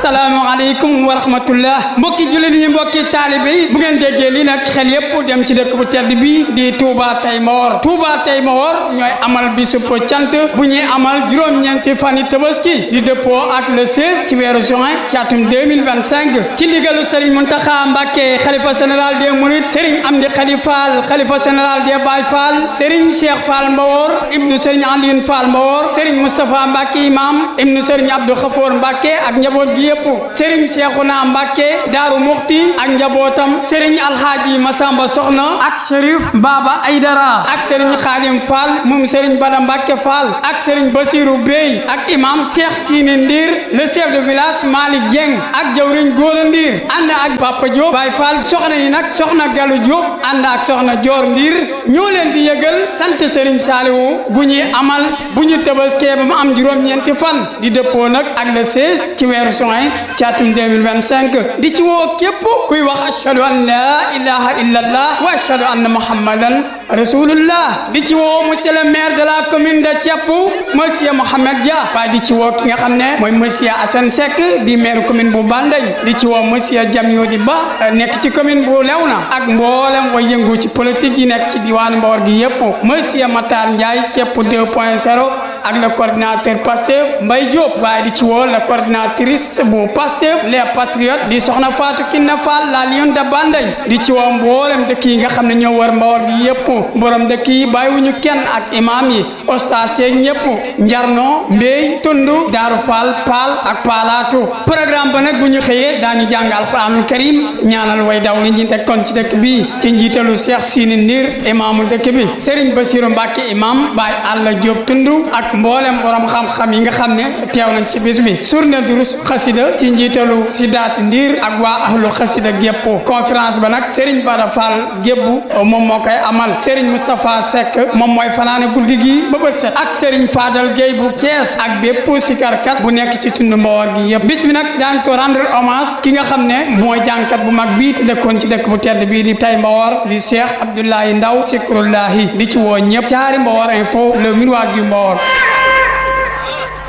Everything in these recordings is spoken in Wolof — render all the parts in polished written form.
asalaamaaleykum wa rahmatullah mbokki jullit yi mbokki taalibe yi bu ngeen déggee lii nag xel yépp dem ci dëkk bu tedd bi di Touba Taymor Touba Taymor ñooy amal bisub cant bu ñuy amal juróom-ñeenti fani tabaski di dëppoo ak le 16 ci weeru juin ci atum 2025 ci ndigalu Serigne Mountakha Mbacké xalifa général des Mourides Serigne Amdi Khady Fall xalifa général des Baye Fall Serigne Cheikh Fall Mbawor ibnu Serigne Alioune Fall Mbawor Serigne Moustapha Mbacké imam ibnu Serigne Abdou Khafour Mbacké ak njaboot gi yépp Serigne Cheikhouna Mbacké Daaru Muxti ak njabootam Serigne Alhaaji Massamba Soxna ak Chérif Baba Aydara ak Serigne Khadim Fall moom Serigne Bada Mbacké Fall ak Serigne Bassirou Bey ak imam Cheikh Sine Ndir le chef de village Malick Dieng ak jawriñ Góora Ndir ànd ak Papa Diop Baye Fall soxna yi nag soxna Galu Diop ànd ak soxna Dior Ndir ñoo leen di yëgal sant Serigne Saliou bu ñuy amal bu ñu tabaskee ba mu am juróom-ñeenti fan di dëppoo nag ak le 16 ci weeru juin ci atum 2025 di ci woo képp kuy wax ashhadu an la ilaha illallah wa ashhadu anna muhammadan rasulullah di ci woo monsieur le maire de la commune de Thiep monsieur Mohamed Dia waaye di ci woo ki nga xam ne mooy monsieur Assane Seck di maire commune bu Bandañ di ci woo monsieur Diamyodi Ba nekk ci commune bu Léona ak mboolem way yëngu ci politique yi nekk ci diwaanu Mbawar gi yépp monsieur Matar Ndiaye Thiep 2.0 ak le coordinateur Pastef Mbaye Diop waaye di ci woo la coordinatrice bu Pastef les patriotes di soxna Fatou Kiné Fall la Lion de Bandañ di ci woo mboolem dëkk yi nga xam ne ñoo war Mbawar gi yépp borom dëkk yi bàyyiwuñu kenn ak imam yi ostaas yeeg ñëpp njarno mbéy tundu Daaru Fall Paal ak Paalaatu programme ba nag bu ñu xëyee daañu jàng alxuraanul karim ñaanal way daw li ñu tekkoon ci dëkk bi ci njiitalu Cheikh Sine Ndir imaamul dëkk bi Serigne Bassirou Mbacké imam Baye Alla Diop tundu ak mboolem borom xam-xam yi nga xam ne teew nañ ci bis bi journée durus xasida ci njiitalu Sidaat Ndir ak waa ahlu xasida gépp conférence ba nag Serigne Bada Fall gébbu moom moo koy amal Serigne Moustapha Seck moom mooy fanaane guddi gi ba bët set ak Serigne Fadal Gueye bu Thiès ak bépp sikarkat bu nekk ci tund Mbawar gi yëpp bis bi nag daan ko rendre hommage ki nga xam ne mooy jàngkat bu mag bii te dëkkoon ci dëkk bu tedd bii di tay Mbawar di Cheikh Abdoulaye Ndaw Sikrullahi di ci woo ñëpp caari Mbawar info le miroir du Mbawar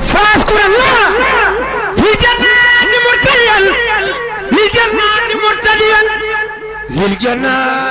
فاذكر الله للجنات مرتديا للجنات مرتديا للجنات